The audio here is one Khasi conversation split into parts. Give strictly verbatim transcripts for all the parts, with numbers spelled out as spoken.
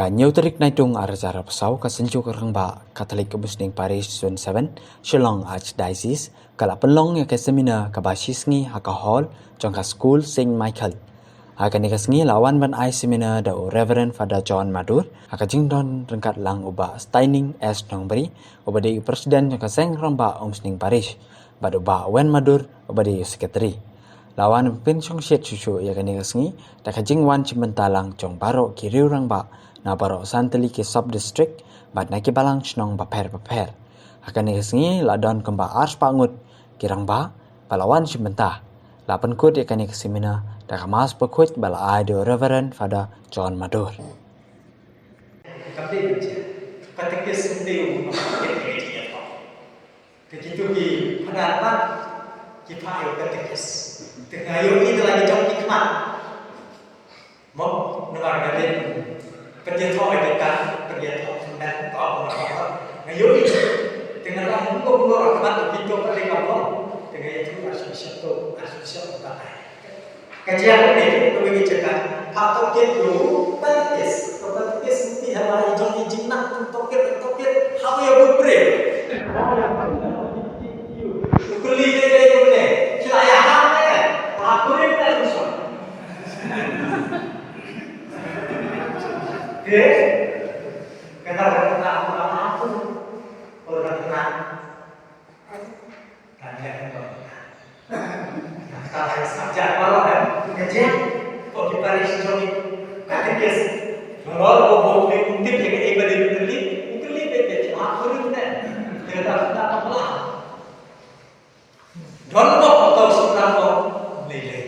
Ka hynñiew tarik Naitung arhajar arphew saw, ka Synjuk Rangbah Katholik Umsning Parish Zone seven, Shillong Archdiocese, ka la pynlong ïa ka seminar kaba shisngi ha ka hall jong ka skul Saint Michael. Ha kane ka sngi la wan ban ai seminar da u Reverend Father John Madur, ha ka jingdon ryngkat lang u Bah Steining S Nongbri, uba dei u President jong ka Seng Rangbah Umsning Parish, bad u Bah Wen Madur, uba dei u Secretary. La wan pynshongshit shuh shuh ïa kane ka sngi da ka jingwan shim bynta lang jong baroh ki riew rangbah na baroh san tylli ki sub district bad na ki balang shnong bapher bapher. Ha kane ka sngi la don kumba arspah ngut ki rangbah ba la wan shim bynta. La pynkut ïa kane ka seminar da ka Mass bakhuid ba la ai da u Reverend Father John Madur. Ka dei ka jia. Katekis dei u Ka kito ki phadar pat ki phah ïa u katekis. Te nga ïohi da la ki jong ki khmat. Mo, namar nga dei pynïathoh ïa kita, pynïathoh pynban, to, mo, mo, mo. Nga ïohi. Te nga dang hynrei hynrei khmat kito pat dei ka mo. Te nga ïathuh Archbishop to, Archbishop to pat. Ka jia kane ka wei ka jaka, ha tohkit ïa u katekis, ka katekis ngi ha la i jong i jingnang tohkit, tohkit ha u ïa u briew. U kylli dei dei u ne, ki la ïa ha ne, ha briew ne u shong. Ke? Kata kata kata kata kata kata kata. Tang ïa ka. Nangta ka subject baroh, eh, ka jia. Ko ki parish jong ngi. Katekis. Baroh ko bo ki tip ïa ka, eh, ba dei u kylli, u kylli beit beit, ah, kurim ne. Te da da ka pla. Don ko ko tau sukra ko. Lei lei.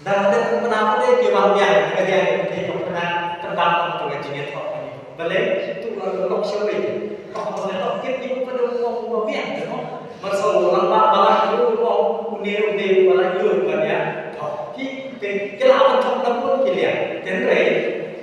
Dang dei pynbna pynbna ki wan biang, ka biang ki pynbna pynbna pynbna ka jingïathoh kane. Balei tu la lok shawei. Kong ne tohkit ki pynbna biang tu. Masa orang ba ba la tu ko une une ba la tu ba ya. Ki ki la pynthok da pun ki liang. Hynrei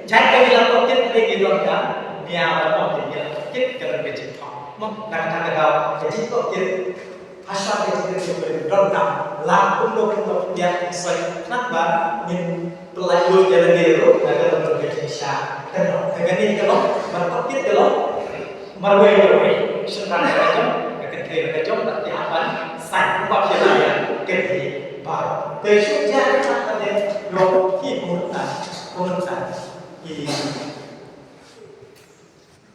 jai ka ki la tohkit ki don ka. Nia ba tohkit ki la tohkit ka jingïathoh. Mo na ka ta ka da ka jingtohkit. Hasha ka jingkyrkhu ka jingdonkam la kumno kumno pynbiang pynshoi khnang ba ngin pynlait lut ïa lade ruh na ka donkam ka jingshisha. Ka long ka kane ka long markit ka long marwei marwei. Shynrang ka jong ka kynthei ka jong ka ki hap ban saiñ kumba phi la ïa kynthei baroh. Te shu jia ka kane long ki kumta kumta ki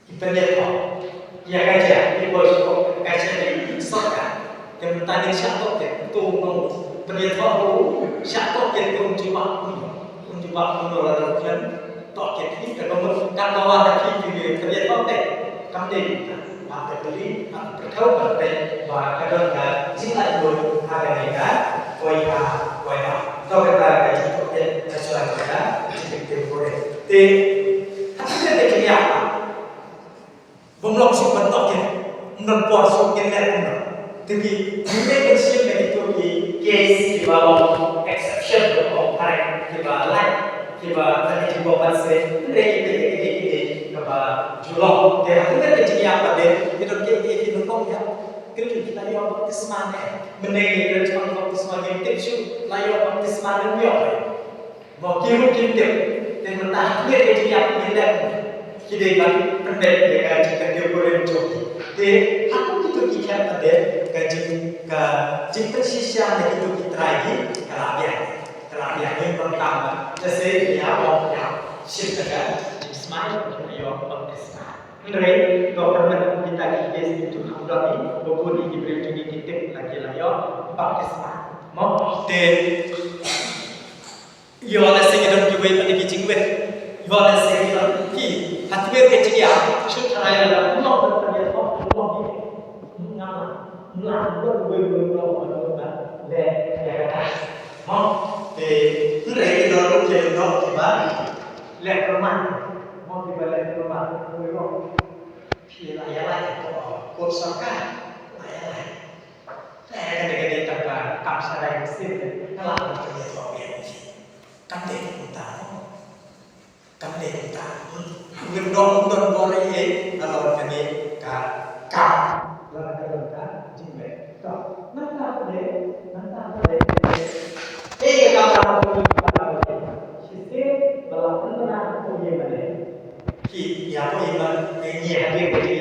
Ki pynïathoh ïa ka jia, ki boi sha ka jia, ki sorkar. Te mynta ngin shah tohkit, to ngin pynïathoh ruh, shah tohkit to ngin jubab kumno. Ngin jubab kumno la dang khlem tohkit hi, te ka mut katba wan ha ki, ki pynïathoh te. Kam dei kumta. Ba te kylli, ba te pyrkhat, ba te, ba ka don ka jinglaitluid ha kane ka, koi ka, koi ka. To kata ka jingtohkit, ka shuwa kata, jingtohkit kore. Te, ha kane ka jingïa, Bym long shuh ban tohkit, ym don por shuh kin leh kumno. Te ki, ki mei ban shim na kito ki case kiba long exception, kiba long phareng, kiba lait, kiba na ki jingbym ban se, hynrei ki dei, ki dei, ki dei, kaba ju long. Te ha kane ka jingïap pat de, ki don ki, ki, ki nongkong ïap, ki la ïoh baptisma ne. Mynne ki kren shaphang baptisma, kim tip shuh, la ïoh baptisma ne ym ïoh. Mo ki ruh kim tip, te mynta ha kane ka jingïap ki leh, ki dei ban pyndep ïa ka jingkyrkhu jong ki. Te ha kito ki khmat pat de ka jing, ka jingpynshisha na kito ki trai hi ka la biang, ka la biang ïa ka kam ba te se ïa ong ïa shim ka jingsmai ïa ka baptisma. Hynrei to pynban kita ki case ki tu kham don hi, ba bun hi ki briew jong ngi ki tip la ki la ïoh baptisma. Mo te Ïoh lehse ki don kiwei pat ki jingwit. Ïoh lehse ki don ki. Ha kawei ka jingïap, shu tharai la kumno ban pynïathoh, kumno ki. Ngam lah, ngam lah, don kiwei kiwei kumno ban pynïathoh. Le, le kata. Mo, te, hynrei ki don ruh ki don kiba leh pyrman. Mo, kiba leh pyrman. Kiwei ruh. Phi la ïa lait ha court, court sorkar. Ap sharai ka sien te, ka la ka te to bien. Kam dei kumta. Kam dei kumta. Ngim don, ngim don bor ei ei, la la kane ka kam. La la ka don ka jingmut. To, nangta pat de, nangta pat de. Ei ka kam la ka don ka. Shisien ba la pynbna ko ïing mane. Ki ïa ko ïing mane, ngi hadien ka jingïaid